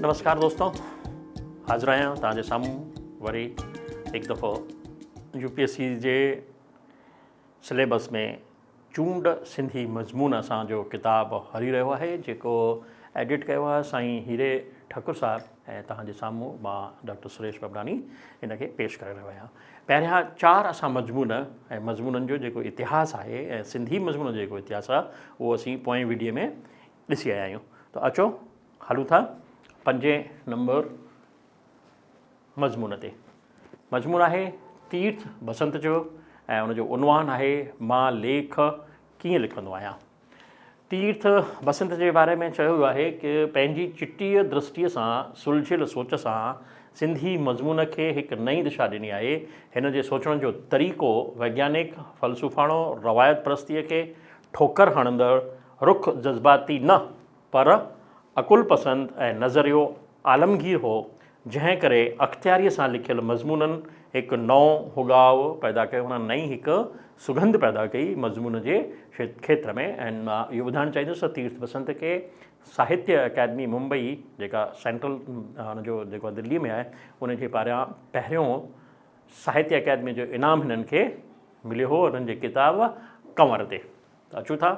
نمسڪار دوستو حاضر آهيان توهان جي سامهون وري هڪ دفعو يو پي ايس سي جي سليبس ۾ چونڊ سنڌي مضمون اسان جو ڪتاب هلي رهيو آهي جيڪو ايڊٽ ڪيو آهي سائين هيري ٺڪر صاحب ۽ توهان جي سامهون مان ڊاڪٽر سريش ببراڻي ان کي پيش ڪري رهيو آهيان پهريان چار اسان مضمون ۽ مضمونن جو جيڪو اتهاس آهي ۽ سنڌي مضمون جو جيڪو اتهاس آهي اهو اسين پوئين ويڊيو ۾ ڏسي آيا آهيون ته اچو هلون ٿا پنجين نمبر مضمون تي. مضمون آهي تيرٿ بسنت جو ۽ ان جو عنوان آهي مان ليک ڪيئن لکندو آهيان. تيرٿ بسنت جي باري ۾ چيو ويو آهي ڪه پنهنجي چٽيء درشٽيء سان سلجهيل سوچ سان سنڌي مضمون کي هڪ نئين دشا ڏني آهي. هن جي سوچڻ جو طريقو ويگيانڪ، فلسفاڻو، روايت پرستيء کي ٺوڪر هڻندڙ، رخ جذباتي نه پر عقل پسند ۽ نظريو عالمگير هو، جنهن ڪري اختياريء سان لکيل مضمونن هڪ نئون هڳاء پيدا ڪيو، معنيٰ نئين هڪ سڳنڌ پيدا ڪئي مضمون جي کيتر ۾ ۽ مان اهو ٻڌائڻ چاهيندس ته تيرٿ بسنت کي ساهتيه اڪيڊمي ممبئي جيڪا سينٽرل ان جو جيڪو دليء ۾ آهي ان جي پاران پهريون ساهتيه اڪيڊمي جو انعام هنن کي مليو هو انهن جي ڪتاب ڪنور تي. ته اچون ٿا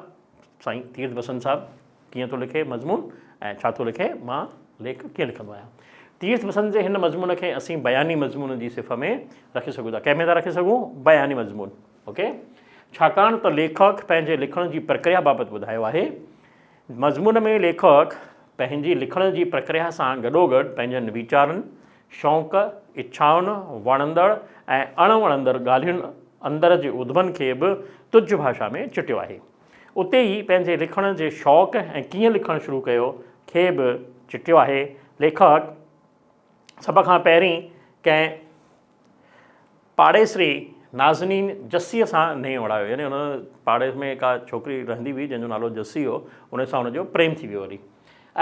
سائين تيرٿ بسنت صاحب ڪيئن ٿو لکي مضمون ۽ ڇا ٿو لکي مان ليک ڪيئن لکندو آهيان. تيرٿ بسنت جي هن مضمون کي اسين بياني مضمون جي صف ۾ رکي سگهون ٿا. ڪنهن ۾ ٿا رکي سگهون؟ بياني مضمون. اوڪي ڇاڪاڻ ته ليکڪ پنهنجي لکڻ جي پرڪريا بابت ٻڌايو آهي. مضمون ۾ ليکڪ پنهنجي لکڻ جي پرڪريا سان گڏوگڏ پنهنجن ويچارن، شوق، اڇائن، وڻندڙ ۽ اڻ وڻندڙ ڳالهين، اندر جي اڌمن کي به تجھ ڀاشا ۾ چٽيو آهي. اتي ئي پنهنجي لکڻ جي شوق ۽ ڪيئن لکڻ شروع ڪيو کي به چٽيو آهي. ليکڪ سڀ کان پهرين ڪنهن پاڙيسري نازنين جسيء سان نينهن اڙايو يعني ان پاڙي ۾ ڪا ڇوڪري رهندي هئي جنهن جو نالو جسي هو ان سان ان جو پريم ٿي ويو هلي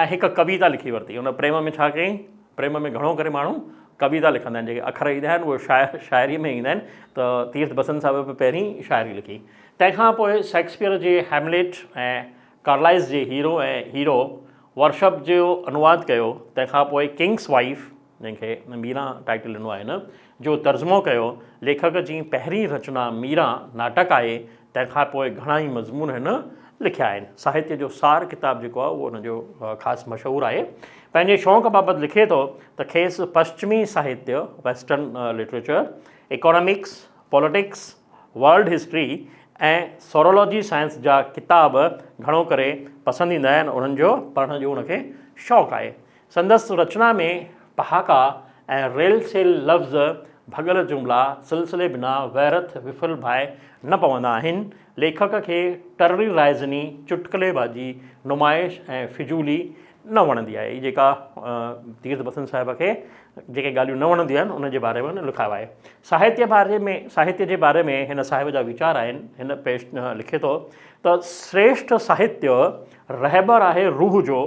۽ هڪ ڪويتا لکي ورتي ان پريم ۾ ڇا ڪيائين پريم ۾ گهڻو ڪري ماڻهو ڪويتا لکندا آهن جيڪي اکر ايندا آهن اهي شاعر شاعري ۾ ايندا آهن ته تيرٿ بسنت صاحب به پهرين شاعري لکي تنهن کان پوء شيڪسپيئر جي هيمليٽ ۽ ڪارلائز جي هيرو ۽ هيرو ورشپ جو انواد ڪيو تنهن کان پوء ڪنگس وائيف جنهن کي ميران ٽائيٽل ڏنو آهي هن جو ترجمو ڪيو. ليکڪ جي پهرين رچنا ميران ناٽڪ آهي، تنهن کان پوء گهڻا ئي مضمون هن لکيا آهن. ساهتيه جو سار ڪتاب جيڪو آهي اهو هن جو خاص مشهور آهي. پنهنجي شوق بابت لکي ٿو ته کيس پشچمي ساهتيه، Western Literature، economics, politics, world history ۽ sociology science جا ڪتاب گهڻو ڪري پسند ايندا آهن، انهن جو پڙهڻ جو هن کي شوق آهي. سندس رچنا ۾ پهاڪا ۽ ريل سيل لفظ، ڀڳل جملا، سلسلي بنا ويرٿ وڦل ڀائي نه پوندا آهن. ليکڪ کي ٽرڙي رائزني، چٽڪلي بازي، نمائش ۽ فضولي نه وڻندي آهي. هي جيڪا تيرٿ بسنت صاحب کي جيڪي ڳالهيون نه وڻنديون آهن، ان جي باري ۾ هن لکايو آهي. ساهتيه باري ۾ ساهتيه جي باري ۾ هن صاحب جا ويچار آهن. هن پيش لکي ٿو ته شريشٺ ساهتيه رهبر آهي روح جو،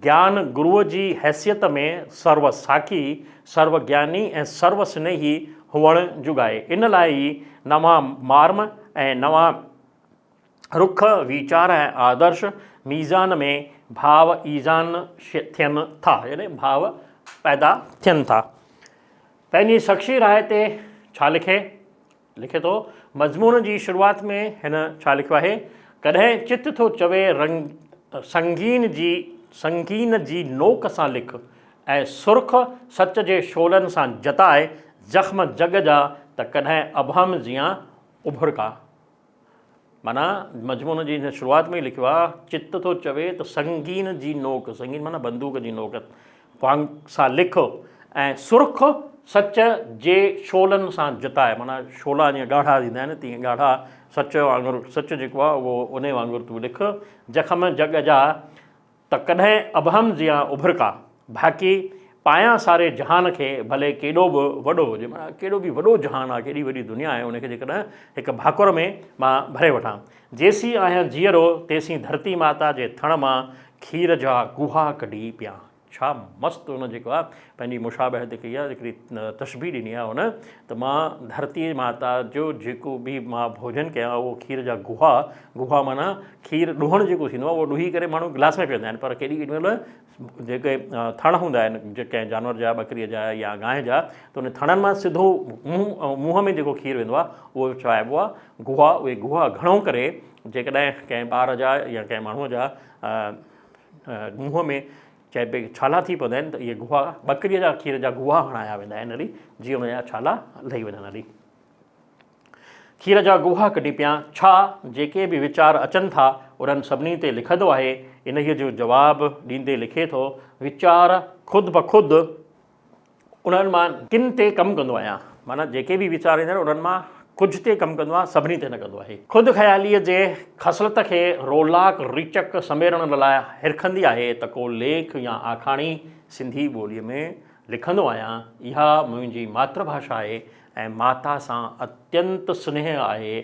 گيان گروء جي حيثيت ۾ سرو ساکي، سرو گياني ۽ سرو سنيهي هئڻ جڳائي. ان لاء ئي نوان مارم ۽ نوان رخ، ويچار ۽ آدرش ميزان ۾ ڀاو ايزان ٿين ٿا، يعني ڀاو پيدا ٿين ٿا. پنهنجي شخصي راء تي ڇا لکي؟ لکي ٿو، مضمون جي شروعات ۾ هن ڇا لکيو آهي، ڪڏهن چت ٿو چوي رنگ سنگين جي سنگين جي نوڪ سان لک ۽ سرخ سچ جي شعلن سان جتاء زخم جڳ جا ته ڪڏهن ابهم جيان اڀرڪا. معنيٰ مضمون جي هن شروعات ۾ ئي لکيو آهي، چت ٿو چوي ته سنگين جي نوڪ، سنگين معنيٰ بندوق جي نوڪ، وانگ سان لک ۽ سرخ سچ جي شعلن سان جتاء، معنيٰ شعلا جيئن ڳاڙها ٿيندا آهن تيئن ڳاڙها سچ وانگر سچ جيڪو آهي اهو انهي وانگر تون لک، زخم جڳ جا ته ڪڏهن ابهم جيان اڀرڪا، باقي پايان ساري جهان کي ڀلي ڪيڏو به وڏو هجي، معنيٰ ڪيڏو به وڏو جهان آهي، ڪيڏي وڏي دنيا آهي، ان کي جيڪڏهن هڪ ڀاڪر ۾ مان ڀري وٺان. جيسين آهيان جيئرو، تيسين ڌرتي ماتا جي ٿڻ مان کير جا گوها ڪڍي پيان. ڇا مست هن جيڪو آهي پنهنجي مشابهت ڪئي آهي، هڪڙي تشبيهه ڏني آهي هن ته مان ڌرتي ماتا جو جيڪو به مان ڀوڄن ڪيان اهو کير جا گها، گها معنيٰ کير ڏوهڻ جيڪو ٿيندو آهي اهو ڏوهي ڪري ماڻهو گلاس ۾ پيئندا آهن پر ڪيڏي ڪيڏي مهل جيڪي ٿڻ هوندا آهن ڪنهن جانور جا ٻڪريء جا يا گانء جا ته ان ٿڻن مان سڌو منهن منهن ۾ جيڪو کير ويندو آهي اهو چوائبو آهي گها. اهي گها گهڻو ڪري جيڪڏهن ڪنهن ٻار جا يا ڪنهن ماڻهوء جا منهن ۾ چئبي ڇالا ٿي پوندا آهن ته اهي گها ٻڪريء جا کير جا گها هڻايا ويندا آهن هلي جيئن ان جا ڇالا لهي وڃن هلي. کير جا گها ڪڍي پيان ڇا جيڪي به ويچار اچن ٿا انهن سڀني تي لکندو آهي؟ انهيء جو جواب ڏيندي لکي ٿو، ويچار خود بخود انهن مان ڪن تي ڪم ڪندو آهيان، معنيٰ جيڪي به ويچار ايندا آهن انهن مان ڪجهه تي ڪم ڪندو آهيان، سڀني تي نه ڪندو آهي. خود خياليء جي خصلت کي رولاڪ ريچڪ سنبيرڻ لاء هرکندي آهي ته ڪو ليک يا آکاڻي سنڌي ٻوليء ۾ لکندو آهيان. اها منهنجي ماتر ڀاشا آهي ۽ ماتا سان اتينت سنيهه آهي.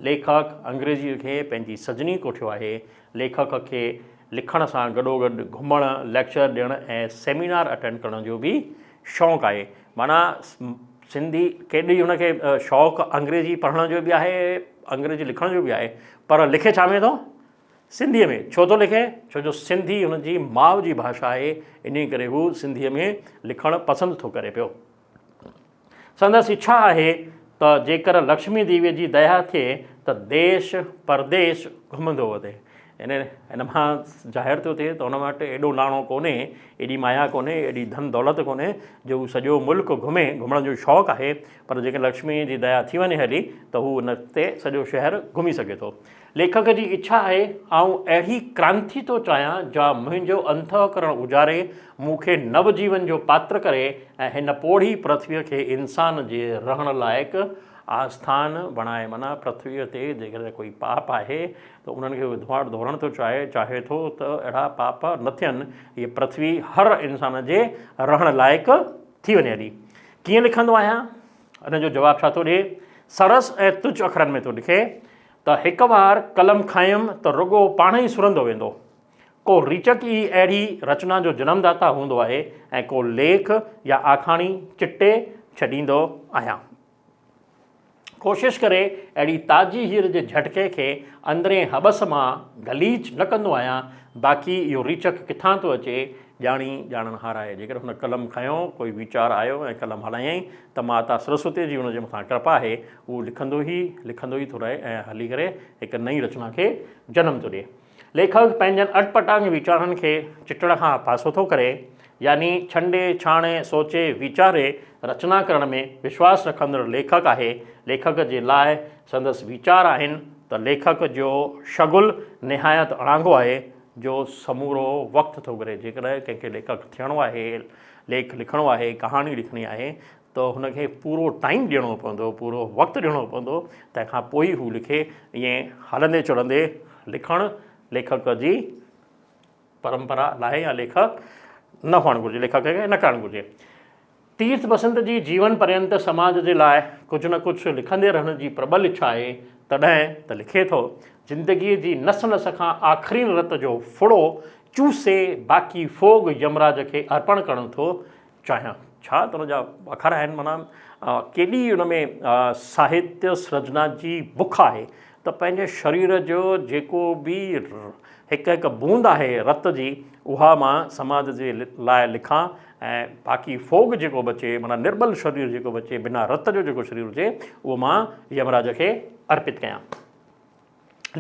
ليکڪ انگريزيء کي پنهنجي سجني ڪوٺيو آهي. ليکڪ کي لکڻ سان گڏوگڏ گهمڻ، ليڪچر ڏيڻ ۽ سيمينار اٽينڊ ڪرڻ جو به شوق آهي. معنيٰ سنڌي ڪيڏي هن کي شوق انگريزي پڙهڻ جو به آهي، انگريزي لکڻ جو به آهي، پر لکي ڇا ۾ ٿو؟ سنڌيء ۾. ڇو ٿو لکي؟ ڇو جو سنڌي هن جي ماء جي ڀاشا آهي، انهيء ڪري هو سنڌيء ۾ لکڻ پسند ٿو ڪري پيو. سندس اڇا آهي ته جيڪر لڪشمي ديويء جي ديا ٿئي ته ديش پرديش گهمندو وتي. يعني ان مان ظاهر ٿو ٿئي ته هن وٽ ايڏو ناڻو ڪونهي، ايڏي مايا ڪونهي، ايڏي ڌن دولت ڪونهي جو هو سڄو ملڪ گهمي، گهمڻ جو شوق آهي پر جيڪر لڪشميء جي ديا ٿي وڃي هلي ته هو ان تي سڄو شهر گهمي سگهي ٿو. ليکڪ جي اڇا آهي، آئون اهڙي ڪرانتي ٿو چاهيان جا منهنجو انتهڪرڻ اجاري، مون کي نو جيون جو پاتر ڪري ۽ هن پوڙهي پرٿويء کي انسان جي رهڻ لائق آسٿان بڻائي. معنيٰ پرٿويء تي جيڪڏهن ڪوئي پاپ آهي ته انهن کي هو ڌوئاٽ ڌوڙڻ ٿو چاهي، چاهي ٿو ته اهڙا پاپ نه ٿين، هيء پرٿوي هر انسان جي رهڻ لائق ٿي وڃي. هلي ڪيئن لکندو آهيان؟ ان جو جواب ڇا ٿو ڏئي؟ سرس ۽ تج اکرن ۾ ٿو لکي. ته هڪ وار قلم کنيم ته رڳو پاڻ ئي سرندو ويندو. ڪو ريچڪ ئي اهڙي رچنا جو جنم داتا هوندو آهي ۽ ڪو ليک يا آکاڻي چٽي ڇڏيندو آهيان. ڪوشش ڪري اهڙي تازي هير جي جهٽڪي کي اندرين حبس مان گليچ نه ڪندو آهيان، باقي اهو ريچڪ ڪٿان ٿو اچي ڄاڻي ڄاڻڻهار آهي. جيڪڏهن هن قلم کنيو، ڪوئي ويچار آيو ۽ قلم هلايائين ته ماتا سرسوتيء جي هن جي مٿان ڪرپا آهي، اهو لکندو ئي لکندو ئي ٿو رهي ۽ هلي ڪري هڪ نئين رچنا کي جنم ٿو ڏئي. ليکڪ پنهنجن اٽپٽانگ ويچارن کي چٽڻ کان پاسو ٿو ڪري، يعني ڇنڊي ڇاڻي، سوچي ويچاري رچنا ڪرڻ ۾ وشواس رکندڙ ليکڪ آهي. ليکڪ جي لاء سندس ويچار آهن ته ليکڪ جو شغل نهايت اڻانگو آهي، جو سمورو وقت ٿو گهري. جيڪڏهن ڪنهن کي ليکڪ ٿيڻو آهي، ليک لکڻو آهي، ڪهاڻي لکڻي آهي ته هن کي پورو ٽائيم ڏيڻو پوندو، پورو وقت ڏيڻو پوندو، تنهن کان پوء ئي هو لکي. ائين هلندي چلندي لکڻ ليکڪ جي پرمپرا ناهي يا ليکڪ نه هئڻ گهرجي، ليکڪ کي نه ڪرڻ گهرجي. تيرٿ بسنت جي جيون پرينت سماج جي لاء ڪجهه نه ڪجهه لکندي رهڻ جي پرٻل اڇا آهي، تڏهن ته لکي ٿو، زندگيء جي نس نس کان آخرين رت جو ڦڙو چوسي باقي ڦوڳ يمراج کي ارپڻ ڪرڻ ٿو چاهيان. ڇا ته ان جا اکر آهن معنيٰ ڪيڏي ان ۾ ساهتيه سرجنا جي بک آهي ته پنهنجي شرير جو جيڪو به هڪ هڪ بوند آهي رت جي اها مان سماج جي لاء لکان ۽ باقي ڦوڳ جيڪو بچي معنيٰ نرٻل شرير جيڪو بچي بنا رت جو جيڪو شرير هجي اهو مان يمراج کي ارپت ڪيان.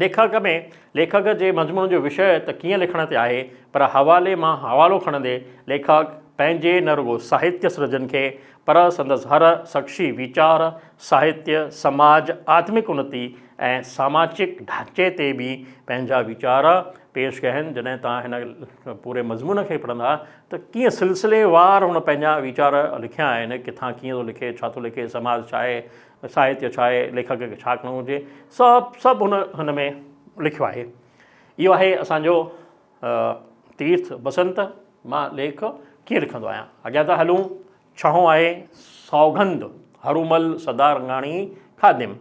ليکڪ ۾ ليکڪ جي مضمون جو وشيه ته ڪيئن لکڻ تي آهي پر حوالي مان حوالو کڻندي ليکڪ پنهنجي نه رڳو ساهتيه سرجن کي پر سندس هر سخشي ويچار، ساهتيه، سماج، آتمڪ انتي ۽ ساماجڪ ڍانچي تي به پنهنجا ويچار پيش ڪيا آهن. جڏهن توهان هن پوري مضمون کي پڙهندا ته ڪيئن سلسلي وار هن پنهنجا ويچار لکيا آهن، ڪٿان ڪيئن ٿو لکي، ڇا ٿو لکي، سماج ڇا آهي، ساهتيه ڇا آهي، ليکڪ کي ڇا ڪرڻو هجي، سڀ سڀ هن هن ۾ لکيو آهي. اهو آهي اسان جو تيرٿ بسنت مان ليک ڪيئن لکندو آهيان. اڳيان ٿا هلون. ڇهون آهي سوڳنڌ هرومل سدارنگاڻي خادم.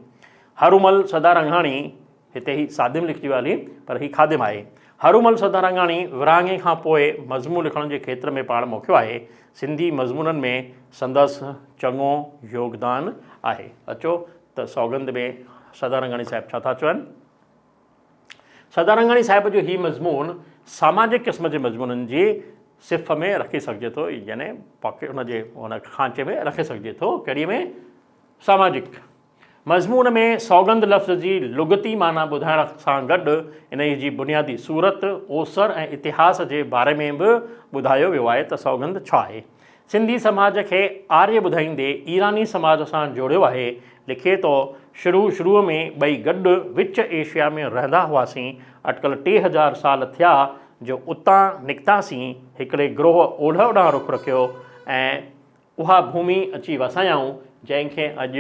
هرومل سدارنگاڻي هتي هي سادم لکجي ويو هلي پر هي خادم آهي. هرومل سدارنگاڻي ورهاڱي کان پوء مضمون لکڻ جي کيتر ۾ پاڻ موکيو آهي. سنڌي مضمونن ۾ سندس چڱو يوگدان آهي. اچو ته سوڳنڌ ۾ سدارنگاڻي صاحب ڇا ٿا چون. سدارنگاڻي صاحب جو هي مضمون ساماجڪ قسم جي مضمونن جي صف ۾ رکي سگهجي ٿو يعني پاڪيٽ ان جي ان کانچي ۾ رکي سگهجي ٿو. ڪهڙي ۾؟ ساماجڪ. مضمون ۾ سوڳنڌ لفظ جي لغتي معنيٰ ٻڌائڻ سان گڏ انهيء جي بنيادي صورت، اوسر ۽ اتهاس جي باري ۾ به ٻڌايو ويو آهي ته سوڳنڌ ڇا آهي. سنڌي سماج کي آريه ٻڌائيندي ايراني سماج سان جوڙيو آهي. لکي ٿو، شروع شروع ۾ ٻئي گڏ وچ ايشيا ۾ رهندا هئاسين. اٽڪل 3000 سال ٿيا جو اتان نڪتاسين. هڪڙي گروهه اولهه ڏانهن رخ رکيو ۽. اها ڀومي اچي وسايائون، جنهن کي اڄ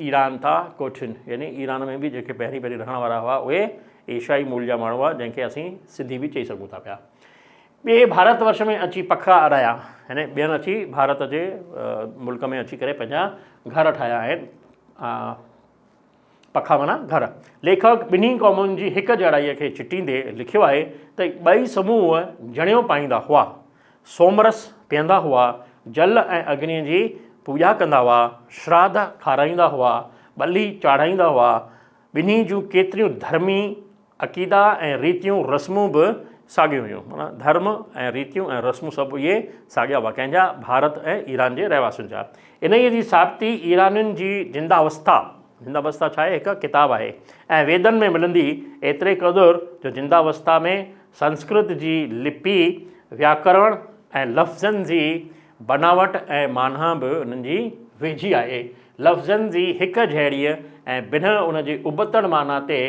ايران ٿا ڪوٺين. يعني ايران ۾ به جيڪي پهرين پهرين رهڻ وارا هئا، اهي ايشيائي مول جا ماڻهو هئا، جنهن کي اسين سنڌي به چئي سگهون ٿا پيا. ٻئي ڀارت ورش ۾ اچي پکا اڏايا، يعني ٻين اچي ڀارت جي ملڪ ۾ اچي ڪري پنهنجا گهر ٺاهيا آهن. پکا معنيٰ گهر. ليکڪ ٻنهي قومن جي هڪ جهڙائيء کي چٽيندي لکيو آهي ته ٻئي سموهه جڻيو پائيندا هئا، سومرس پيئندا هئا، جل ۽ اگنيء جي پوڄا ڪندا هئا، شراڌ کارائيندا هئا، ٻلي چاڙهائيندا هئا. ٻنهي جون ڪيتريون ڌرمي عقيدا ۽ ريتيون رسمون به ساڳيون هيون. معنيٰ ڌرم ۽ ريتيون ۽ رسمون سڀ اهي ساڳيا هئا. ڪنهن جا؟ ڀارت ۽ ايران جي رهواسين جا. انهيء جي ثابتي ايرانين جي زنداوستا، زنداوستا ڇا آهي؟ هڪ ڪتاب آهي، ۽ ويدن ۾ ملندي، ايتري قدر جو زنداوستا ۾ سنسڪرت جي لپي، وياڪرڻ ۽ لفظن جي بناوٽ ۽ معنيٰ به انهن جي ويجهي آهي. لفظن جي هڪ جهڙيء ۽ بنهه ان جي ابتڙ معنيٰ تي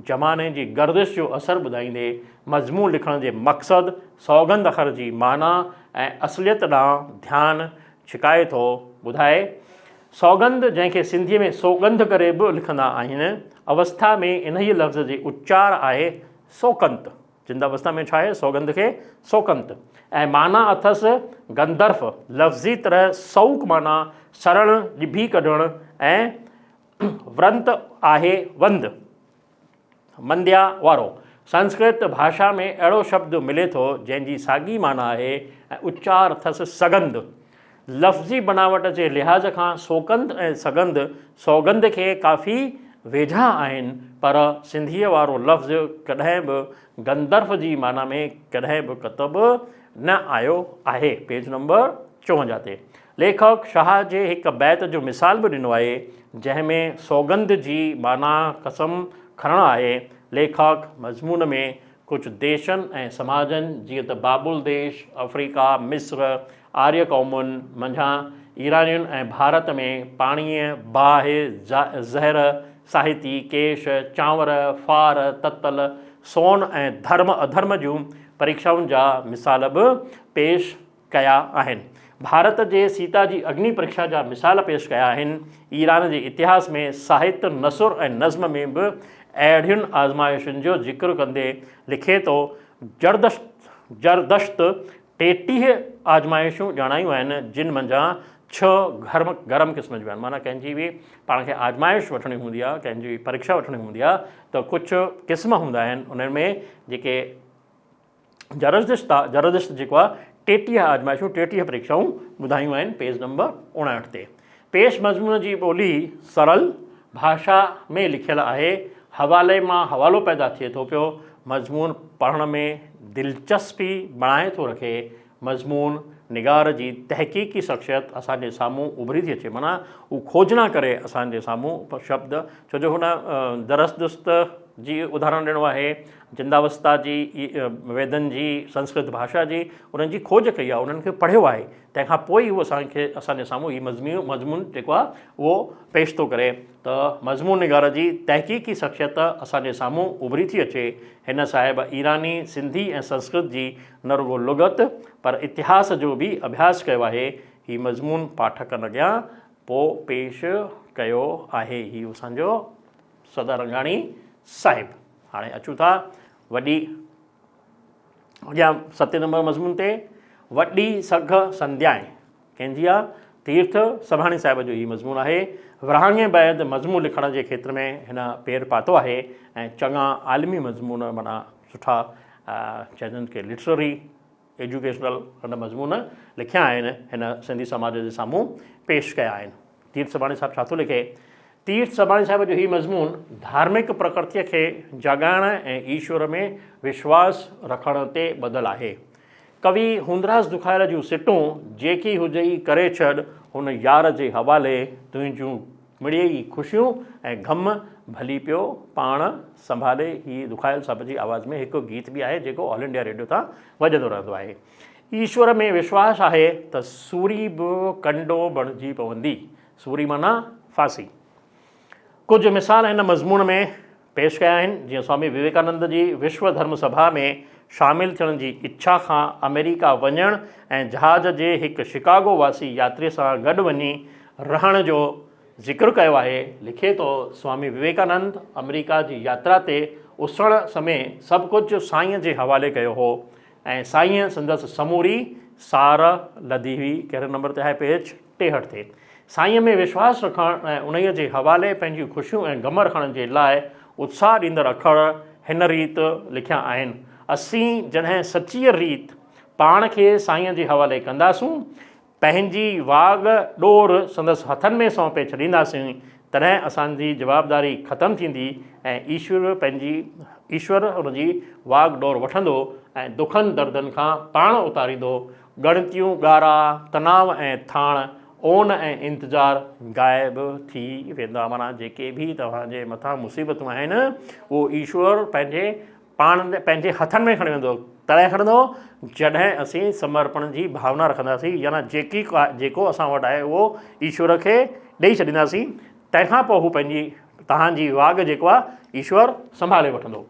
زماني جي گردش جو اثر ٻڌائيندي مضمون لکڻ جي مقصد، سوڳنڌ اکر جي معنيٰ ۽ اصليت ڏانهن ڌيان ڇڪائي ٿو ٻڌائي. سوڳنڌ جنهن کي سنڌيء ۾ سوڳنڌ ڪري به لکندا آهن، اوستا ۾ انهيء لفظ جي اچار آهي سوڪنت. چنداوستا ۾ ڇا آهي؟ سوڳنڌ کي سوڪنت ۽ معنيٰ اٿس گندرف، لفظي طرح سوڪ معنيٰ سڙڻ، ڄڀي ڪڍڻ ۽ ورنت آهي وند، منديا وارو. سنسڪرت ڀاشا ۾ اهڙو شبد ملي ٿو، جنهن جي ساڳي معنيٰ آهي ۽ اچار اٿس سڳنڌ. لفظي بناوٽ جي لحاظ کان سوڪنڌ ۽ سڳنڌ، سوڳنڌ کي ڪافي ويجها آهن، پر سنڌيء وارو لفظ ڪڏهن به گندرف جي معنيٰ ۾ ڪڏهن به ڪتب نه آيو آهي. پيج نمبر 54 تي ليکڪ شاهه جي هڪ بيت جو مثال به ڏنو آهي، جنهن ۾ سوڳنڌ جي معنيٰ قسم کڻڻ آهي. ليکڪ مضمون ۾ ڪجهه ديشن ۽ سماجن جيئن ته بابل ديش، آفريڪا، مصر، آريه قومن منجهان ايرانين ۽ ڀارت ۾ پاڻيء، باهه، زهر، ساهتي، ڪيش، چانور، ڦار، تتل، سون ۽ ڌرم اڌرم جون پريکشائن جا مثال به پيش ڪيا آهن. ڀارت جي سيتا جي اگني پريکشا جا مثال پيش ڪيا آهن. ايران جي اتهاس ۾ ساهت، نثر ۽ نظم ۾ به اهڙين آزمائشن جو ذڪر ڪندي لکي ٿو، جردشت 33 آزمائشون ڄاڻايون آهن، جن منجهان ڇهه گرم گرم قسم جون آهن. معنيٰ ڪنهن جي به پاڻ کي آزمائش وٺڻي هوندي آهي، ڪنهن جي پريکشا وٺڻي هوندي آهي ته ڪجهه قسم هوندا آهن، انهن ۾ جيڪي جرزدشت آهي، جرزدشت جيڪو آهي 33 آزمائشون، 33 پريکشائون ٻڌايون آهن پيج نمبر 59 تي. پيش مضمون جي ٻولي سرل ڀاشا ۾ لکيل آهي. حوالي مان حوالو پيدا ٿئي ٿو پيو. مضمون پڙهڻ ۾ دلچسپي بڻائي ٿو رکي. مضمون نگار جي تحقيقي شخصيت اسان جي سامهون اڀري ٿي اچي. معنيٰ هو کوجنا ڪري اسان جي سامهون شبد ڇو جو هن درسدست جي اداهرڻ ڏنو آهي، جنداوستا جي، ويدن جي، سنسڪرت ڀاشا جي انهن جي کوج ڪئي آهي، انهن کي پڙهيو آهي. تنهن کان پوء ئي هو اسان کي اسان جي سامهون هي مضمون جيڪو آهي اهو پيش ٿو ڪري ته مضمون نگار جي تحقيقي شخصيت اسان جي سامهون اڀري ٿي اچي. هن صاحب ايراني، سنڌي ۽ سنسڪرت جي نه رڳو لغت پر اتهاس جو به اڀياس ڪيو آهي. هي مضمون پاٺڪن اڳيان پوء پيش ڪيو آهي. هي اسان جو سدارنگاڻي صاحب. هاڻي اچون ٿا وڏي اڳيان ستين نمبر مضمون تي، وڏي سگهه سنديائين ڪنهن جي آ؟ تيرٿ سڀاڻي صاحب جو هي مضمون آهي. ورهاڱي بعد مضمون لکڻ جي کيتر ۾ هن پير پاتو آهي ۽ چڱا عالمي مضمون معنيٰ سٺا چئجن ڪي لٽرري ايجوڪيشنل هن مضمون لکيا آهن، هن سنڌي سماج جي سامهون پيش ڪيا آهن. تيرٿ سڀاڻي صاحب ڇا ٿو لکي؟ تيرٿ سڀاڻي صاحب جو هي مضمون ڌارمڪ پرڪرتيء کي جاڳائڻ ۽ ايشور ۾ وشواس رکڻ تي ٻڌل آهي. ڪوي هوندراس دکايل جون سٽون، جيڪي هجئي ڪري ڇڏ، هن يار جي حوالي تنهنجون مڙيئي خوشيون ۽ غم ڀلي پيو پاڻ سنڀالي هي دکايل صاحب جي آواز ۾ هڪ گيت به آهي جيڪو آل انڊيا ريڊيو تان وڄندو رهندو آهي. ايشور ۾ وشواس آهي ته سوري به ڪنڊو بڻجي پوندي. سوري معنيٰ ڦاسي. ڪجهه مثال هن مضمون ۾ پيش ڪيا آهن، جيئن سوامي وويڪانند جي وشو ڌرم سڀا ۾ شامل ٿيڻ جي اڇا کان آمريڪا وڃڻ ۽ جهاز جي هڪ شڪاگو واسي ياتري سان گڏ وڃي رهڻ جو ذڪر ڪيو آهي، لکي ٿو، سوامي وويڪانند آمريڪا جي ياترا تي اسهڻ سمي سڀ ڪجهه سائينء جي حوالي ڪيو هو ۽ سائينء سندس سموري سار لڌي هئي، ڪهڙي نمبر تي آهي پيج 63 تي. سائينء ۾ وشواس رکڻ ۽ انهيء جي حوالي پنهنجيون خوشيون ۽ غم رکڻ جي لاء اتساهه ڏيندڙ اکر هن ريت لکيا آهن، اسين جڏهن سچيء ريت پاڻ کي سائينء جي حوالي ڪنداسون، پنهنجي واڳ ڏور سندس هٿن ۾ سونپي ڇڏينداسين، تڏهن اسان جي جوابداري ختم ٿيندي ۽ ايشور پنهنجي ايشور ان جي واڳ ڏور وٺندو ۽ دکن دردن کان پاڻ اتاريندو. ڳڻتيون، ڳارا، تناء ۽ ٿاڻ، اون ۽ انتظار غائب ٿي ويندا. معنيٰ جيڪي به توهان جي مٿان مصيبتون آهن، اهو ايشور پنهنجي پاڻ پنهنجي هٿن ۾ کڻي ويندو. تڏهن کڻندو جڏهن اسين سمرپڻ جي ڀاونا رکنداسين، يعني جيڪي جيڪو اسان وٽ آهي اهو ايشور کي ڏئي ڇڏينداسين، تنهن کان پوء هو پنهنجي توهان جي واڳ جيڪو آهي ايشور سنڀالي وٺندو.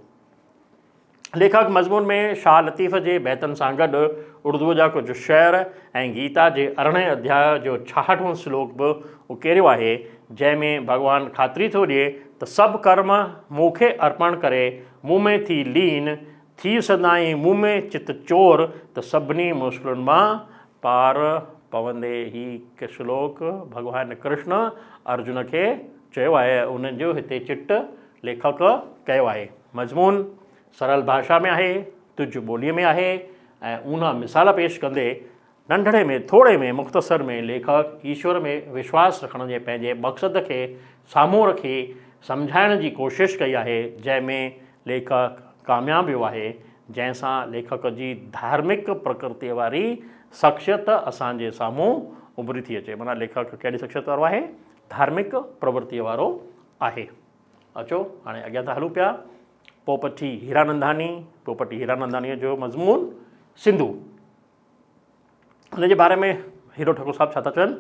ليکڪ مضمون ۾ شاهه لطيف جي بيتن سان گڏ اردوء جا ڪجهه شعر ۽ گيتا جي ارڙهين اڌياء جو ڇاهٺون شلوڪ به اڪيريو آهي، جنهن ۾ ڀڳوان خاطري ٿو ڏئي ته سڀ ڪرم مون کي ارپڻ ڪري مون ۾ ٿي لين، ٿي سدائين مون ۾ چت چور ته سڀني مشڪلن مان پار پوندي. هي شلوڪ ڀڳوان ڪرشن ارجن کي چيو آهي ۽ ان جو هتي چٽ ليکڪ ڪيو آهي. مضمون سرل ڀاشا ۾ آهي، تج ٻوليء ۾ آهي ۽ اونها مثال پيش ڪندي ننڍڙي ۾ ٿوري ۾ مختصر ۾ ليکڪ ايشور ۾ وشواس رکڻ جي پنهنجي مقصد کي سامهون رکي سمجهائڻ جي ڪوشش ڪئي آهي جنهن ۾ ليکڪ ڪامياب ويو آهي جنهن سان ليکڪ جي ڌارمڪ پرڪرتيء واري شخصيت اسان جي سامهون اڀري ٿي اچي معنيٰ ليکڪ ڪهڙي شخصيت وارو آهي ڌارمڪ پرورتيء وارو آهي. اچو هاڻي اڳيان ٿا هلون پيا پوپٽي هيراننداني پوپٽي هيرانندانيء جو مضمون سنڌو ان جي باري ۾ هيرو ٺڪر صاحب ڇا ٿا چون؟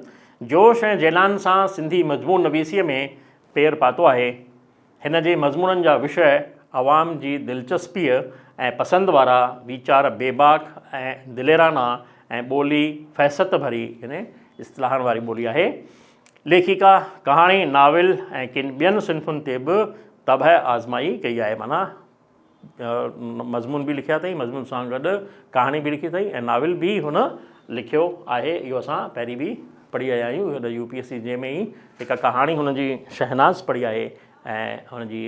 جوش ۽ جيلان سان سنڌي مضمون نويسيء ۾ پير پاتو آهي. هن جي مضمونن جا وشيه عوام جي دلچسپيء ۽ پسند وارا، ويچار بيباڪ ۽ دليرانه ۽ ٻولي فحست ڀري يعني اصطلاحن واري ٻولي آهي. ليکڪا ڪهاڻي، ناول ۽ ڪن ٻين صنفن تي به طبع آزمائي ڪئي آهي معنيٰ مضمون به لکيا اٿئي، مضمون سان گڏ ڪهاڻي به لکي اٿئي ۽ ناول به هن لکيو آهي. اهو اسان پهرين به پڙهي آيا آهيون. هن يو پي ايس سي جي ۾ ئي هڪ ڪهاڻي هن جي شهناز پڙهي آهي ۽ هن جي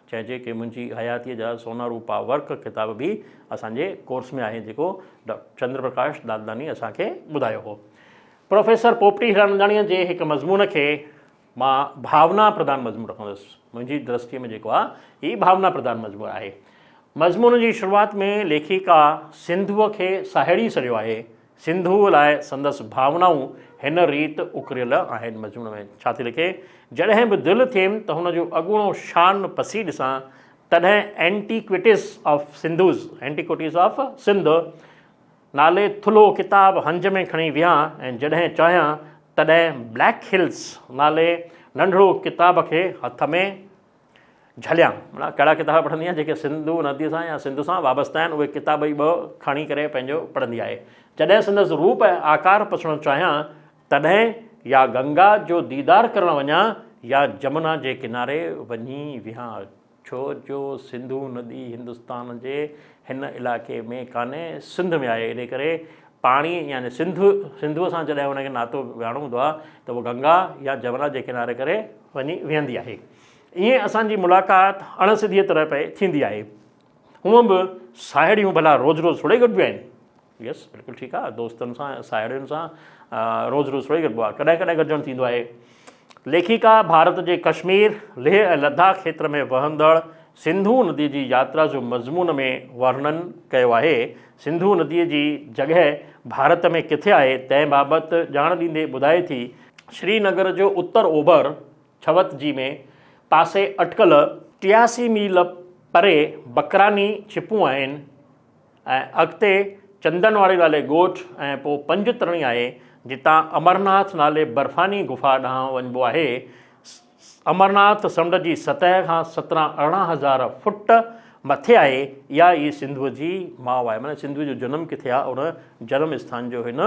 چئجي ڪي منهنجي حياتيء جا سونا روپا ورق ڪتاب به اسان جي ڪورس ۾ آهي جيڪو ڊاڪٽر چندر پرڪاش دادلاڻي اسان کي ٻڌايو هو. پروفيسر پوپٽي هيراننداڻيء جي هڪ مضمون کي مان ڀاونا پرڌان مضمون رکندس. منهنجي درستيء ۾ جيڪو آهي، هي ڀاونا پرڌان مضمون آهي. مضمون جي شروعات ۾ ليکڪا سنڌوء کي ساهيڙي سڏيو آهي. سنڌوء لاء سندس ڀاونائون هن ريت اڪريل آهن. مضمون ۾ ڇا ٿي لکي، جڏهن به دل ٿيم ته هن جو اڳوڻو شان پسي ڏسان، تڏهن antiquities of Sindhus, Antiquities of Sindh، نالي ٿلهو ڪتاب هنج ۾ کڻي ويهان ۽ جڏهن چاهيان تڏهن بليڪ هلز نالي ننڍڙو ڪتاب کي هٿ ۾ جهليان. معنيٰ ڪهڙا ڪتاب پڙهندي آهيان جيڪي سنڌو نديء سان يا سنڌ سان وابسته آهن اهي ڪتاب ئي ٻه کڻي ڪري پنهنجو پڙهندي آهي. جڏهن سندس روپ ۽ آڪار پسڻ چاهيان تڏهن يا گنگا جو ديدار ڪرڻ وڃان يا جمنا جي ڪناري وڃي ويهان. ڇو جو سنڌو ندي هندستان جي هن علائقي ۾ ڪانهي، سنڌ ۾ آهي، انهي ڪري پاڻي يعني سنڌ سنڌوء سان جڏهن ان کي ناتو ويهارڻو هوندو آهي ته اهو گنگا يا جمنا جي ڪناري ڪري وڃي ويهندي آهي. ائين اسان جي ملاقات اڻ سڌيء طرح پئي ٿيندي آهي. هونئن به ساهيڙيون ڀلا روز روز ٿوري گڏبيون آهن. يس بلڪل ٺيڪ آهي دوستن سان ساهيڙين سان روز روز ٿوري گڏبو آهي ڪڏهن ڪڏهن گڏجڻ ٿيندو آهي. ليکڪا ڀارت جي ڪشمير، ليهه ۽ لداخ کيتر ۾ وهندڙ سنڌو ندي جي ياترا جو مضمون ۾ ورڻن ڪيو آهي. سنڌو نديء جي جڳهه ڀارت ۾ ڪٿي آهي، تنهن بابت ڄاڻ ڏيندي ٻڌائي ٿي، شري نگر جو اتر اوڀر ڇوت جي ۾ پاسي اٽڪل 83 ميل پري بڪراني ڇپون آهن ۽ اڳتي چندنواڙي نالي ڳوٺ ۽ پوء پنج ترڻي آهي، جتان امرناٿ نالي برفاني غفا ڏانهن وڃبو آهي. امرناٿ سمنڊ جي سطح کان 17 18 هزار فٽ مٿي آهي. اها ئي سنڌوء جي ماء آهي. معنيٰ سنڌوء جو جنم ڪٿي آهي، ان جنم اسٿان جو هن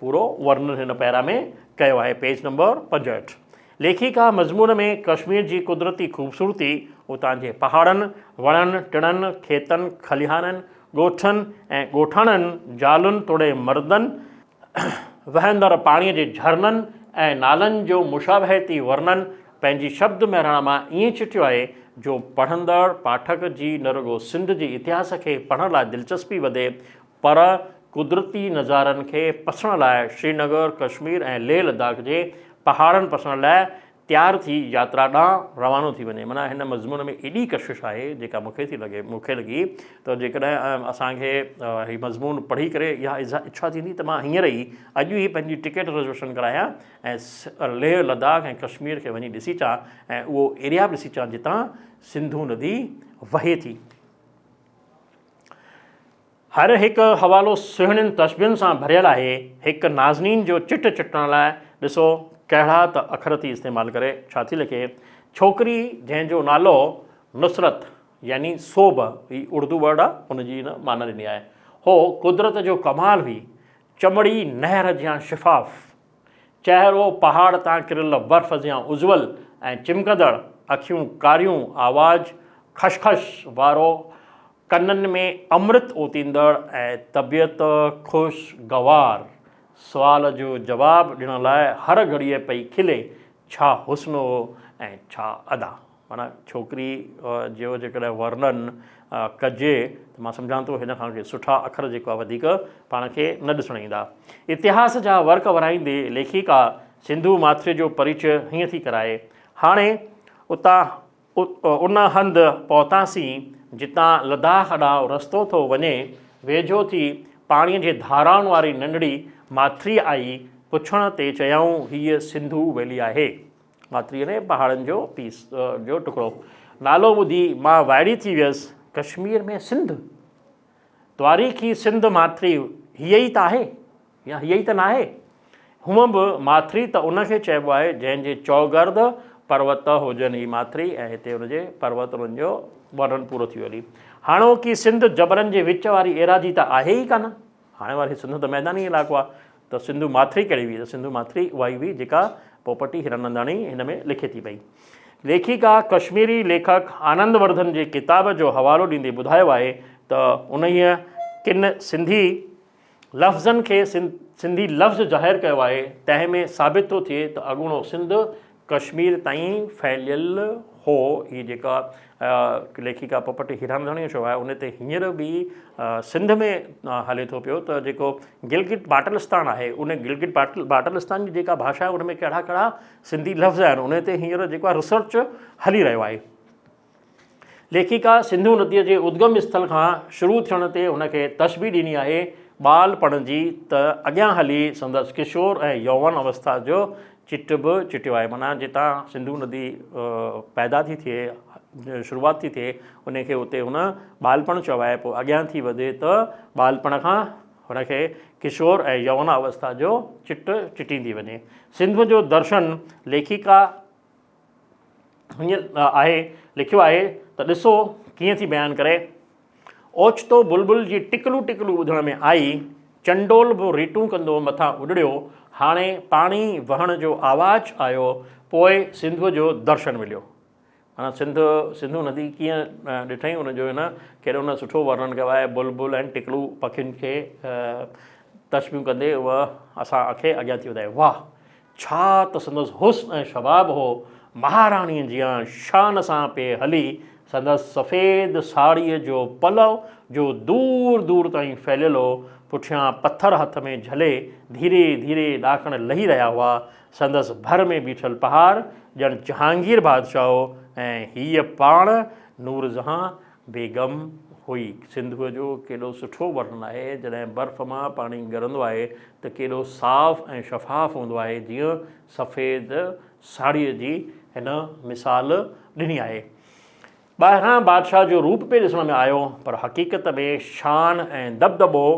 پورو ورنن هن پيرا ۾ ڪيو آهي، پيج نمبر 65. ليکڪا مضمون ۾ ڪشمير جي قدرتي خوبصورتي، اتان جي پهاڙن، وڻن، ٽڻن، کيتن، کليهانن، ڳوٺن ۽ ڳوٺاڻن، زالن توڙي مردن، وهندڙ پاڻيء جي جهرنن ۽ نالن جو مشابهتي ورنن پنهنجي شبد مهراڻ مان ائين چٽيو آهي جو پڙهندڙ پاٺڪ جي نه رڳو سنڌ جي اتهاس کي پڙهڻ لاء دلچسپي وڌي پر قدرتي نظارن کي پسڻ لاء شرينگر، ڪشمير ۽ ليهه لداخ جي پهاڙن پسڻ لاء تيار ٿي ياترا ڏانهن روانو ٿي وڃي. معنيٰ هن مضمون ۾ ايڏي ڪشش آهي جيڪا مون کي ٿي لڳي، مون کي لڳي ته جيڪڏهن اسان کي هي مضمون پڙهي ڪري اها اڇا ٿيندي ته مان هينئر ئي اڄ ئي پنهنجي ٽڪيٽ رزرويشن ڪرايان ۽ ليهه لداخ ۽ ڪشمير کي وڃي ڏسي اچان ۽ اهو ايريا به ڏسي اچان جتان سنڌو ندي وهي ٿي. هر هڪ حوالو سهڻين تشبيهن سان ڀريل آهي. هڪ نازنين جو چٽ چٽڻ لاء ڏسو ڪهڙا ته اکر ٿي استعمال ڪري. ڇا ٿي لکي؟ ڇوڪري جنهن جو نالو نصرت يعني سوڀ، هي اردو ورڊ آ، ان جي هن معنيٰ ڏني آهي، هو قدرت جو ڪمال هئي. چمڙي نهر جيان شفاف، چهرو پهاڙ تان ڪريل برف جيان اجول ۽ چمڪندڙ، اکيون ڪاريون، آواز خشخش وارو، ڪنن ۾ امرت اوتيندڙ ۽ طبيعت خوش گوار، سوال جو جواب ڏيڻ لاء هر گهڙيء پئي کلي، ڇا حسن هو ۽ ڇا ادا. معنيٰ ڇوڪري جو جيڪڏهن ورنن ڪجي ته مان سمجهان ٿو هن کان ڪي سٺا اکر جيڪو آهي وڌيڪ پاڻ کي نه ڏسڻ ايندا. اتهاس جا ورق ورائيندي ليکڪا سنڌو ماٿريء جو پريچ هيئن ٿي ڪرائي، هاڻي اتان ان هنڌ پهتاسين جتان لداخ ڏانهن رستو ٿو وڃي. ويجهو ٿي پاڻيء جي ڌارائن واري ننڍڙي ماٿري آئي. پڇڻ تي چيائون هيء سنڌو ويلي آهي. ماٿري يعني پهاڙن جو پيس جو ٽڪرو. نالو ٻڌي مان وائڙي ٿي ويس. ڪشمير ۾ سنڌ؟ تواريخي سنڌ ماٿري هيء ئي ته آهي. يا هيء ئي ته ناهي؟ هونء به ماٿري ته ان کي چئبو آهي جنهن جي چؤگرد پروت هجن. هي ماٿري ۽ هتي ان جي پروتن جو ورنن پورو ٿي ويو هلي. هاڻوڪي سنڌ جبلن جي وچ واري ايراضي ته آهي ئي ڪانه. هاڻي واري سنڌ ته ميداني علائقو آهي ته سنڌو ماٿري ڪهڙي هئي؟ ته سنڌو ماٿري اها ئي هئي جيڪا پوپٽي هيراننداڻي هن ۾ لکي ٿي پئي. ليکڪا ڪشميري ليکڪ آنند ورڌن جي ڪتاب جو حوالو ڏيندي ٻڌايو آهي ته انهيء ڪن سنڌي لفظن کي سنڌي لفظ ظاهر ڪيو آهي، تنهن ۾ ثابت ٿو ٿئي ته اڳوڻو سنڌ ڪشمير تائين ڦهليل هو. هي جيڪا ليکڪا پوپٽ هيراننداڻيء جو آهي، ان تي هينئر به سنڌ ۾ هلي ٿو پيو ته جيڪو گلگت باٽلستان آهي، ان گلگت باٽلستان جي جيڪا ڀاشا آهي، ان ۾ ڪهڙا ڪهڙا سنڌي لفظ آهن، ان تي هينئر جيڪو آهي ريسرچ هلي رهيو آهي. ليکڪا سنڌو نديء جي ادگم اسٿل کان شروع ٿيڻ تي هن کي تشبيهه ڏني آهي ٻالپڻ جي ته اڳيان هلي سندس ڪشور ۽ يوون اوسٿا جو چٽ به چٽيو آهي معنيٰ جتان سنڌو ندي پيدا ٿي ٿئي شروعات ٿي ٿئي ان کي اتي هن ٻالپڻ چيو آهي پوء اڳيان ٿي وڌي ته ٻالپڻ کان هن کي ڪشور ۽ يوون اوسٿا جو چٽ چٽيندي وڃي. سنڌوء جو درشن ليکڪا هيئن آهي لکيو آهي ته ڏسو ڪيئن ٿي بيان ڪري، اوچتو بلبل جي ٽڪلو ٽڪلو ٻڌڻ ۾ آئي، چنڊول به ريٽون ڪندو مٿان اڏڙيو، هاڻي پاڻي وهڻ جو آواز آيو، پوء سنڌوء جو درشن مليو. معنيٰ سنڌ سنڌو ندي ڪيئن ڏٺائين ان جو هن ڪيڏو نه سٺو ورڻن ڪيو آهي، بلبل ۽ ٽڪلو پکين کي تشبيهون ڪندي اها اسان کي اڳيان ٿي وڌائي. واهه! ڇا ته سندس حسن ۽ شباب هو، مهاراڻيء جيان شان سان پئي هلي، سندس سفيد ساڙهيء جو پلؤ، جو دور دور تائين ڦهليل هو، پٺيان پٿر هٿ ۾ جهلي ڌيري ڌيري ڏاڪڻ لهي رهيا هئا. سندس ڀر ۾ بيٺل پهار ڄڻ جهانگير بادشاهه هو ۽ هيء پاڻ نورجهان بيگم هئي. سنڌوء جو ڪيڏو سٺو ورنن آهي، جڏهن برف مان پاڻي ڳرندو آهي ته ڪيڏو صاف ۽ شفاف هوندو آهي، جيئن سفيد ساڙهيء جي هن مثال ڏني آهي. ٻاهران بادشاهه جو روپ پئي ڏسڻ ۾ آيو، پر حقيقت ۾ شان ۽ دٻدٻو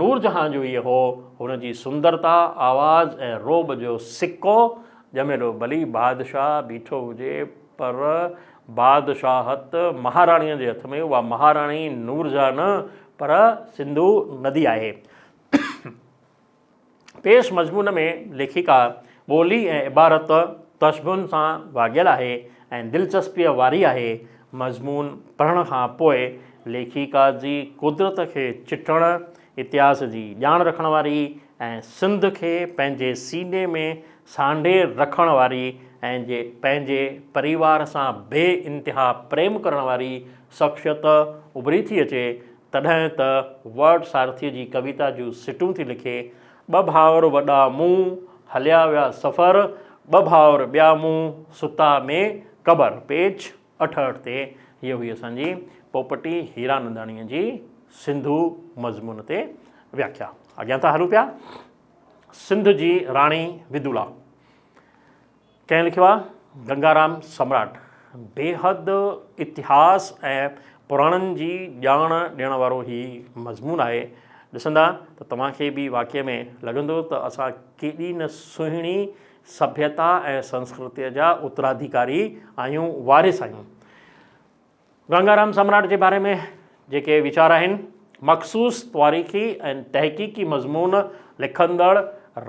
نورجهان جو ئي هو. هن جي سندرتا، آواز ۽ رعب جو سڪو ڄميل هو. ڀلي بادشاهه بيٺو هجي، پر بادشاهت مهاراڻيء جي هٿ ۾، اها مهاراڻي نورجهان نه، پر سنڌو ندي آهي. پيش مضمون ۾ ليکڪا ٻولي ۽ عبارت تشبيهن سان واڳيل آهي ۽ دلچسپيء واري آهي. مضمون پڙهڻ کان پوء ليکڪا جي قدرت کي چٽڻ، اتهاس جي ڄاڻ رکڻ واري ۽ سنڌ کي پنهنجي سيني ۾ سانڍي رکڻ واري ۽ جي پنهنجي پريوار سان بي انتها پريم ڪرڻ واري شخصيت اڀري ٿي اچي تڏهن ته ورڊ سارٿيء جي ڪويتا جون سٽون ٿي لکي، ٻه ڀائر وڏا مون، هليا ويا سفر، ٻه ڀائر ٻيا مون، ستا ۾ قبر. پيج 68 تي هيء هئي اسان جي پوپٽي هيراننداڻيء جي سنڌو مضمون تي وياکيا. اڳيان ٿا هلون پيا. سنڌ جي راڻي ودولا. ڪنهن لکيو آهي؟ گنگارام سمراٽ. بيحد اتهاس ۽ پراڻن جي ڄاڻ ڏيڻ وارو هي مضمون آهي. ڏسندا ته توهان کي به واقعي ۾ لڳندو ته اسان ڪيڏي نه سهڻي سڀيتا ۽ سنسڪرتيء جا اتراڌيڪاري آهيون، وارث آهيون. گنگارام سمراٽ جي باري ۾ جيڪي ويچار آهن، مخصوص تواريخي ۽ تحقيقي مضمون لکندڙ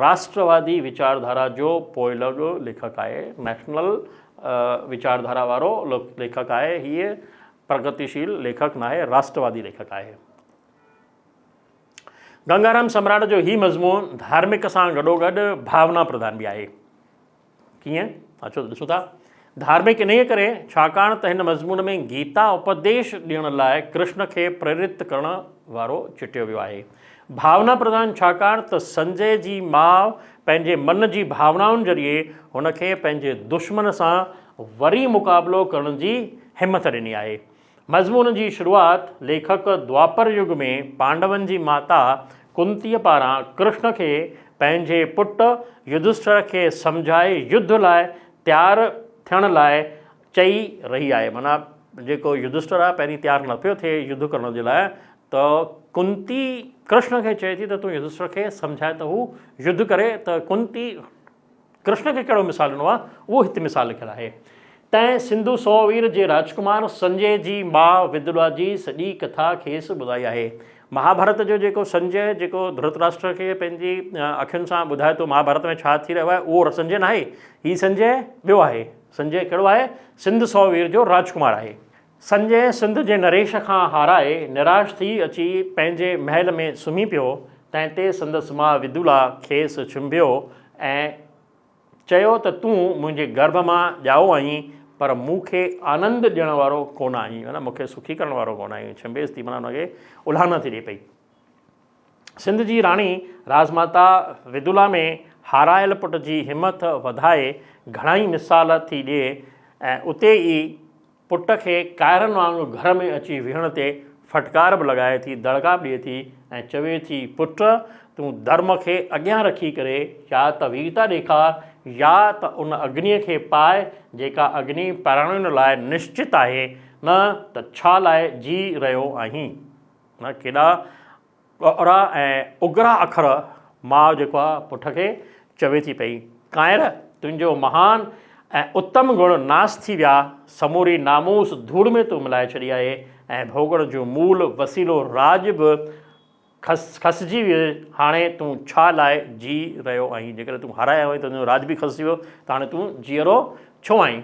راشٽروادي ويچارڌارا جو پوئلڳ ليکڪ آهي. نيشنل ويچارڌارا وارو ليکڪ آهي. هيء پرگتيشيل ليکڪ ناهي، راشٽروادي ليکڪ آهي. گنگارام سمراٽ جو هي مضمون ڌارمڪ سان گڏوگڏ ڀاونا پرڌان به آهي. ڪيئن؟ اچو ته ڏسون ٿا. ڌارمڪ انهيء ڪري، ڇاڪاڻ ته هن مضمون ۾ گيتا اپديش ڏيڻ لاء ڪرشن کي پريرت ڪرڻ وارو چٽيو ويو آهي. ڀاونا پرڌان ڇاڪاڻ ته سنجي جي ماء پنهنجي من جي ڀاونائن ذريعي هن کي پنهنجي دشمن سان وري مقابلو ڪرڻ جي همٿ ڏني آهي. مضمون جي شروعات ليکڪ دوآپر يگ ۾ پانڊون جي ماتا ڪنتيء پاران ڪرشن کي پنهنجي پٽ يڌشٺر کي سمجهائي يڌ لاء تيار ٿيڻ لاء چئي رهي آهي. معنيٰ جيڪو يڌشٺر آهي پهرين تيار نه پيو ٿئي يڌ ڪرڻ جي لاء ته ڪنتي ڪرشن کي چئي ٿي ته تون يڌشٺر کي سمجهائي ته هو يڌ ڪري ته ڪنتي ڪرشن کي ڪهڙو مثال ڏنو آهي، اهو هت مثال لکيل آهي. تنهن سنڌو سووير جي راجڪمار سنجي جي ماء ودولا جي سڄي ڪٿا کيس ٻڌائي آهي. مهاڀارت جو جيڪو سنجي جيڪو ڌرتراشٽر کي پنهنجي اکين سان ٻڌائي ٿو مهاڀارت ۾ ڇا ٿي رهيو آهي اهو سنجي ناهي، هي سنجي ٻيو آهي. سنجي ڪهڙو آهي؟ سنڌ سووير جو راجڪمار آهي. سنجي سنڌ جي نريش کان هارائي نراش ٿي اچي پنهنجي محل ۾ سمهي پيو، تنهن تي سندس ماء ودولا کيس ڇنڀيو ۽ چيو ته تون منهنجي گرڀ مان ڄائو آهين، پر مون کي آنند ڏيڻ وارو ڪونه آهين، معنيٰ مون کي سکي ڪرڻ وارو ڪونه آهين. ڇنڀيس ٿي معنيٰ ان کي الهانا ٿي ڏئي پئي. سنڌ جي راڻي رازماتا ودولا ۾ هارايل پٽ جي همٿ وڌائي گهڻائي مثال ٿي ڏئي ۽ اتي ئي پٽ کي ڪائرن وانگر گهر ۾ اچي ويهڻ تي ڦٽڪار به لڳائي ٿي، دڙڪا به ڏئي ٿي ۽ چوي ٿي، پٽ! تون ڌرم کي اڳيان رکي ڪري يا ته ويرتا ڏيکار يا ته ان اگنيء کي پاء، جيڪا اگني پراڻين لاء نشچت آهي، نه ته ڇا لاء جي رهيو آهين؟ نه ڪيڏا ڳؤرا ۽ اگرا اکر ماء جيڪو آ پٽ کي چوي ٿي پئي، ڪانئر! تنهنجو مهان ۽ اتم گڻ ناس ٿي ويا، سموري ناموس ڌوڙ ۾ تو ملائي ڇڏي آهي ۽ ڀوڳڻ جو مول وسيلو راڄ به کسجي ويو، هاڻي تون ڇا لاء جي رهيو آهين؟ جيڪڏهن تون هارائي آيو آهين ته تنهنجو راڄ به کسجي ويو ته هاڻي تون جيئرو ڇو آهين؟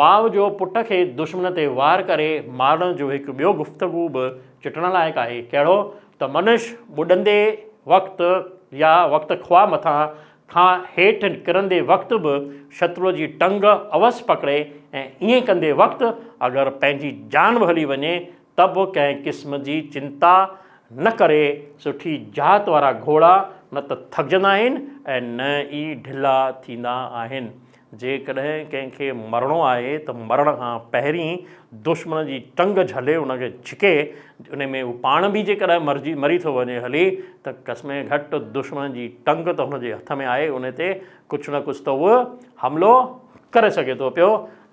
ماء جو پٽ کي دشمن تي وار ڪري مارڻ جو هڪ ٻيو گفتگو به چٽڻ لائق آهي. ڪهڙو ته منش ٻڏندي وقت يا وقت خواهه مٿان کان هيٺ ڪرندي وقت به شترو جي ٽنگ اوس پڪڙي ۽ ائين ڪندي وقت اگر پنهنجي جان به هلي وڃي ته به ڪنهن قسم جي چنتا نه ڪري. سٺي ذات وارا گهوڙا نه ته ٿڪجندا آهن ۽ نه ئي ڍلا ٿيندا آهن. جيڪڏهن ڪنهن کي مرڻو آهي ته مرڻ کان پهرين دشمن جي ٽنگ جهلي ان کي ڇڪي ان ۾ هو پاڻ به جيڪڏهن مرجي مري ٿو وڃي هلي ته گهٽ ۾ گهٽ دشمن جي ٽنگ ته هن جي هٿ ۾ آهي ان تي ڪجهه نه ڪجهه ته هو حملو ڪري سگهي ٿو پيو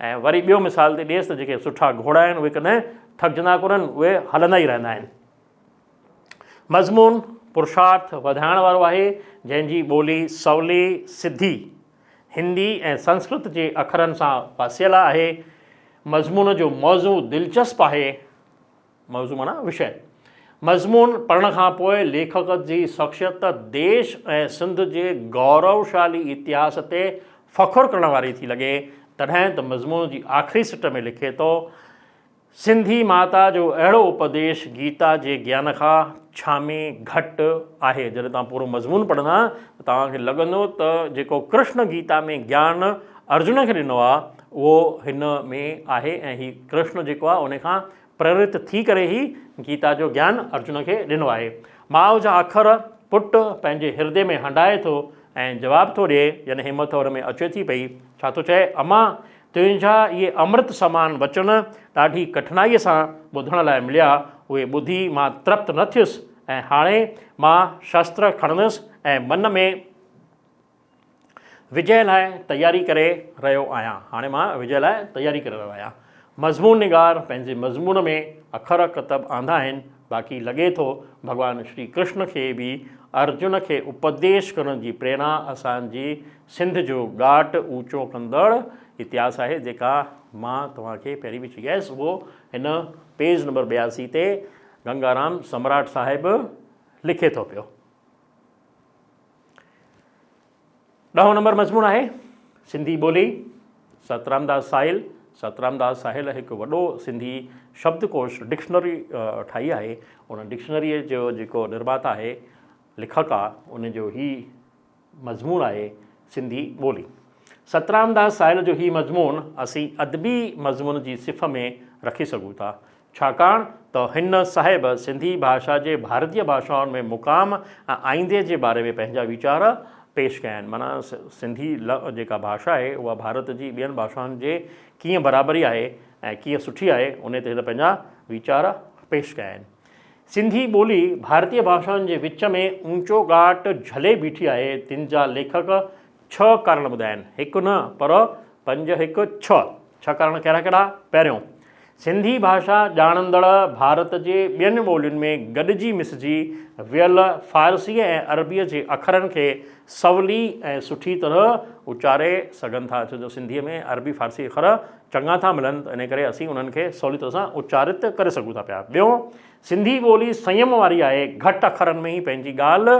۽ وري ٻيو مثال ٿي ڏيس ته جيڪي سٺا گهوڙا آهن اهي ڪڏهن ٿڪجندا ڪونهن اهي هلندا ئي رهندا آهن. مضمون پرشارٿ وڌائڻ وارو آهي جنهن جي ٻولي سولي سڌي هندي ۽ سنسڪرت جي اکرن سان واسيل آهي. مضمون جو موضوع دلچسپ آهي. موضوع معنيٰ وشيه. مضمون پڙهڻ کان پوء ليکڪ جي شخصيت ديش ۽ سنڌ جي گوروشالي اتهاس تي فخر ڪرڻ واري ٿي لڳي، تڏهن ته مضمون جي آخري سٽ ۾ لکي ٿو، سنڌي ماتا جو اهڙو اپديش گيتا جي گيان کان ڇا ۾ گهٽ آهي. جڏهن توهان پورو مضمون پڙهندا ته توهان کي لڳندو ته جيڪو ڪرشن گيتا ۾ گيان ارجن کي ڏنو آهي اهو هن ۾ آهي ۽ هي ڪرشن جيڪو آهي ان کان پريرت ٿي ڪري هي گيتا جو گيان ارجن کي ڏنو آهي. ماء جا اکر پٽ پنهنجي هردي ۾ هنڊائي ٿو ۽ جواب ٿو ڏئي، جڏهن همٿ ان ۾ اچي ٿي پئي، ڇا ٿو چئي، امان! تنهنجا اهي امرت سمان وچن ڏاڍي ڪٺنائيء سان ٻڌڻ لاء مليا، اهي ٻڌي مان ترپت نه ٿيس ۽ هاڻي مان شستر کڻندس ۽ من ۾ وجئه لاء تياري ڪري رهيو آهيان. هاڻي مان وجئه لاء تياري ڪري رهيو آهيان. مضمون نگار پنهنجي مضمون ۾ اکر ڪتب آندا آهن، باقي لڳي ٿو ڀڳوان شري ڪرشن کي به ارجن کي اپديش ڪرڻ جي پريرڻا اسان جي سنڌ جو ڳاٽ اوچو ڪندڙ اتهاس آهي جيڪا مان توهان کي پهرين به چئي آيس اهو هن پيج نمبر 82 تي گنگارام سمراٽ صاحب لکي ٿو پيو. ڏهون نمبر مضمون آهي سنڌي ٻولي سترامداس ساحل سترامداس ساحل هڪ وڏو سنڌي شبد ڪوش ڊڪشنري ٺاهي آهي ان ڊڪشنريء جو جيڪو نرماتا آهي لکڪ آ ان جو هي مضمون آهي سنڌي ٻولي. سترامداس ساحل جو هي مضمون اسين ادبي مضمون جي صف ۾ رکي سگهون ٿا، ڇاڪاڻ ته هن صاحب سنڌي ڀاشا جي ڀارتيه ڀاشائن ۾ مقام ۽ آئيندي جي باري ۾ پنهنجا ويچار پيش ڪيا آهن. معنيٰ سنڌي جيڪا ڀاشا آهي اها ڀارت جي ٻين ڀاشائن جي ڪيئن برابري آهي ۽ ڪيئن سٺي آهي، انهي تي هن پنهنجا ويچار پيش ڪيا آهن. سنڌي ٻولي ڀارتي ڀاشائن جي وچ ۾ اونچو ڳاٽ جهلي بيٺي آهي، تن جا ليکڪ ڇهه ڪارڻ ٻڌايا آهن. هڪ نه پر پنج هڪ ڇهه. ڇهه ڪارڻ ڪهڙا ڪهڙا؟ پهريون، سنڌي ڀاشا ڄاڻندڙ ڀارت جي ٻين ٻولين ۾ گڏجي مسجي ويل فارسيء ۽ عربيء جي اکرن کي سولي ۽ سٺي طرح اچاري سگهن ٿا، ڇو جو سنڌيء ۾ عربي فارسي اکر چڱا ٿا ملن ته انهيء ڪري اسين انهن کي سولي طرح سان اچارت ڪري سگهون ٿا پيا. ٻيو، سنڌي ٻولي سنيم واري آهي، گهٽ اکرن ۾ ئي پنهنجي ڳالهه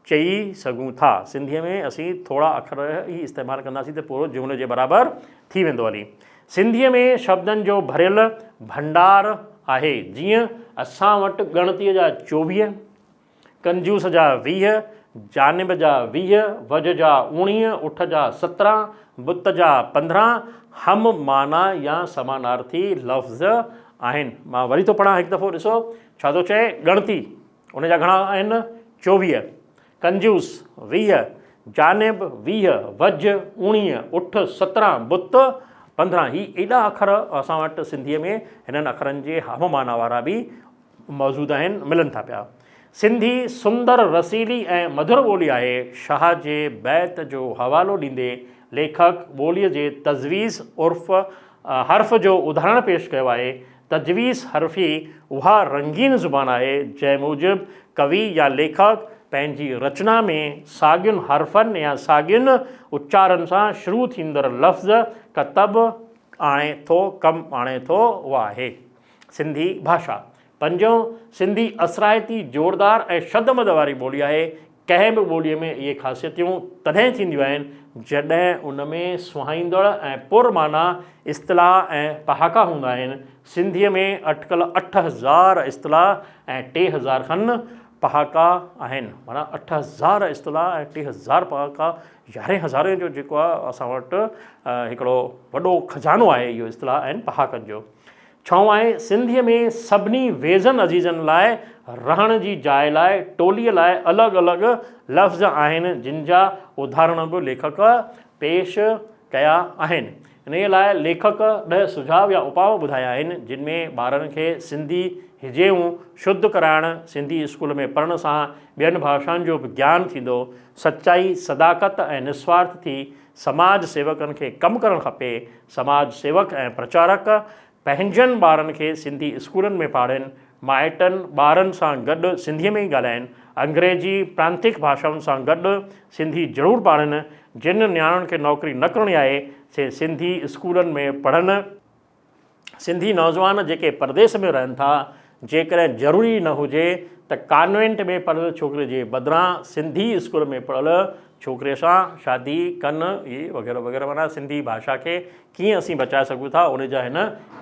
چئي سگهون ٿا. سنڌيء ۾ اسين ٿورا اکر ئي استعمال ڪنداسين ته پورو جملي جي برابر ٿي ويندو هلي. سنڌيء ۾ شبدن جو ڀريل ڀنڊار آهي، جيئن اسان وٽ ڳڻتيء جا 24، ڪنجوس جا 20، جانب جا 20، وجهه جا 19، اٺ جا 17، بت جا 15 هم معنيٰ يا سمانارٿي لفظ آهن. مان وري ٿو پڙهان هڪ دفعو ڏسو ڇا ٿو چئي، ڳڻتي ان جا گهڻا آهن 24، ڪنجوس 20، جانب 20، وجهه 19، اٺ 17، بت 15. هي ايڏا اکر اسان وٽ سنڌيء ۾ هنن اکرن جي هم معنيٰ وارا به موجود آهن، ملن ٿا پيا. سنڌي سندر، رسيلي ۽ مڌر ٻولي آهي. شاهه جي بيت جو حوالو ڏيندي ليکڪ ٻوليء جي تجويز عرف حرف جو اداهرڻ پيش ڪيو آهي. تجويز حرفي اها رنگين زبان آهي، جنهن موجب ڪوي يا ليکڪ پنهنجي رچنا ۾ ساڳين حرفن يا ساڳين اچارن سان شروع ٿيندڙ لفظ ڪتب آڻي ٿو، ڪم آڻي ٿو، اها آهي. سنڌي ڀاشا. پنجون، سنڌي اثرائتي، زوردار ۽ شد مد واري ٻولي آهي. ڪنهن به ٻوليء ۾ اهي خاصيتيون تڏهن ٿينديون آهن، جڏهن ان ۾ سهائيندڙ ۽ پر معنيٰ اصطلاح ۽ پهاڪا هوندا آهن. سنڌيء ۾ اٽڪل 8000 اصطلاح ۽ 3000 کن پهاڪا آهن. معنيٰ 8000 اصطلاح ۽ 3000 پهاڪا، يارهين هزارين جو جيڪو آهي اسان وٽ هڪڙو وڏو خزانو آهي اهو اصطلاح آهن پهاڪن جو. ڇهون آهي سنڌيء ۾ سڀني ويزن عزيزن لاء رهڻ جي جاء لاء ٽوليء لاء الڳ الڳ لفظ آهن جن جا اداهرڻ به ليکڪ پيش ڪيا آهن. انهيء لاء ليکڪ ڏهه سجهاء يا اپاء ٻڌايا آهن، جن ۾ ٻارن کي سنڌي هجيئون شڌ ڪرائڻ، سنڌي اسڪول ۾ پڙهڻ سان ٻين ڀاشائن جو به گيان ٿيندو، سچائي، صداقت ۽ نسوارٿ ٿي سماج سيوڪن کي ڪم ڪرڻ کپي، سماج سيوڪ ۽ پرچارڪ پنهنجن ٻارن کي سنڌي اسڪولن ۾ پاڙهين، مائٽن ٻارن سان گڏ سنڌيء ۾ ئي ڳالهائين، انگريزي، پرانتيڪ ڀاشائن سان گڏ سنڌي ضرور پاڙهين، جن نياڻين کي نوڪري نه ڪرڻي آهي، سي سنڌي اسڪولن ۾ پڙهن، سنڌي نوجوان جيڪي پرديس ۾ رهن ٿا، جيڪڏهن ضروري نه هجي ته ڪانوينٽ ۾ پڙهيل ڇوڪري جي بدران سنڌي اسڪول ۾ پڙهيل ڇوڪري سان شادي ڪن، اهي وغيره وغيره معنيٰ سنڌي ڀاشا کي ڪيئن اسين بچائي سگهون ٿا ان جا هن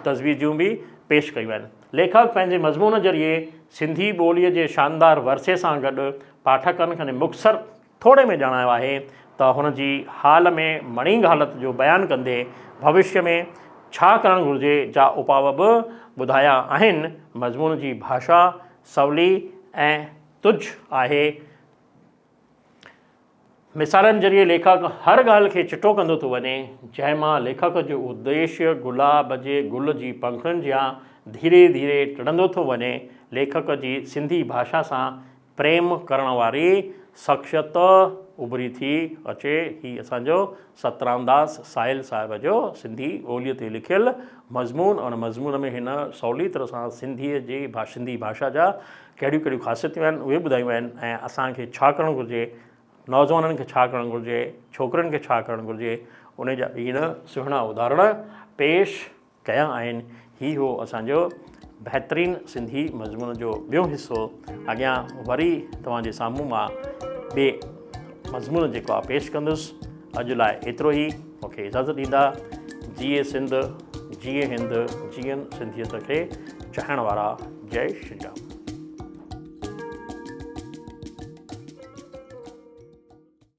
تجويزون به پيش ڪيون آهن. ليکڪ پنهنجي مضمون ذريعي سنڌي ٻوليء جي شاندار ورثي سان گڏ پاٺڪن کي مختصر ٿوري ۾ ڄاڻايو آهي ته هن جي حال ۾ مڻينگ حالت جو بيان ڪندي ڀوشيه ۾ ڇا ڪرڻ گهرجي جا اپاء به ٻڌايا آهن. مضمون جي ڀاشا سولي ۽ تجھ آهي. مثالن ذريعي ليکڪ هر ڳالهه کي چٽو ڪندو ٿو وڃي، جنهن مان ليکڪ جو اديشيه گلاب جي گل جي پنکڙين جيان ڌيري ڌيري ٽڙندو ٿو وڃي. ليکڪ جي سنڌي ڀاشا سان پريم ڪرڻ واري شخصيت اڀري ٿي اچي. هي اسان جو سترامداس ساحل صاحب جو سنڌي ٻوليء تي لکيل مضمون، ان مضمون ۾ هن سولي طرح سان سنڌيء جي سنڌي ڀاشا جا ڪهڙيون ڪهڙيون خاصيتون آهن اهي ٻڌايون آهن ۽ اسان کي ڇا ڪرڻ گهرجي، نوجوانن کي ڇا ڪرڻ گهرجي، ڇوڪرين کي ڇا ڪرڻ گهرجي ان جا به هن سهڻا اداهرڻ پيش ڪيا آهن. هي هو اسان جو بهترين سنڌي مضمون جو ٻيون حصو. اڳيان وري توهان جي سامهون مان ٻئي مضمون جيڪو آهي پيش ڪندس. اڄ لاء ايترو ئي، مون کي اجازت ڏيندا. جيئي سنڌ، جيئي هند، جيئن سنڌيت کي چاهڻ وارا. جئي شري رام.